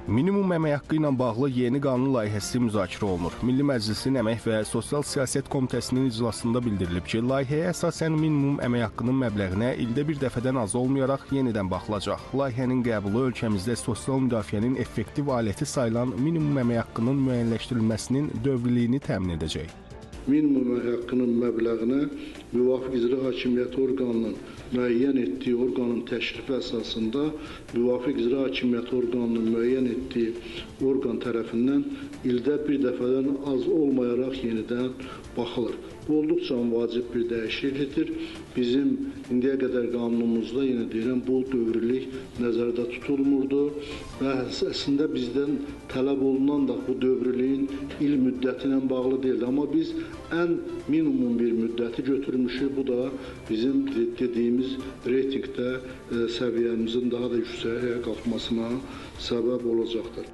Minimum əmək haqqı ilə bağlı yeni qanun layihəsi müzakirə olunur. Milli Məclisin Əmək və Sosial Siyasət Komitəsinin iclasında bildirilib ki, layihəyə əsasən minimum əmək haqqının məbləğinə ildə bir dəfədən az olmayaraq yenidən baxılacaq. Layihənin qəbulu ölkəmizdə sosial müdafiənin effektiv aləti sayılan minimum əmək haqqının müəyyənləşdirilməsinin dövriliyini təmin edəcək. Minimum əmək haqqının məbləğinə müvafiq icra hakimiyyəti orqanının müəyyən etdiyi orqanın təklifi əsasında müvafiq icra hakimiyyəti orqanının müəyyən etdiyi orqan tərəfindən ildə bir dəfədən az olmayaraq yenidən baxılır. Bu olduqca vacib bir dəyişiklikdir. Bizim indiyə qədər qanunumuzda, yenə deyirəm, bu dövrlük nəzərdə tutulmurdu və əslində bizdən tələb olunan da bu dövrlüyün il müddəti ilə bağlı deyildi. Amma biz ən minimum bir müddəti götürmüşük. Bu da bizim dediyimiz reytinqdə səviyyəmizin daha da yüksəyə qalxmasına səbəb olacaqdır.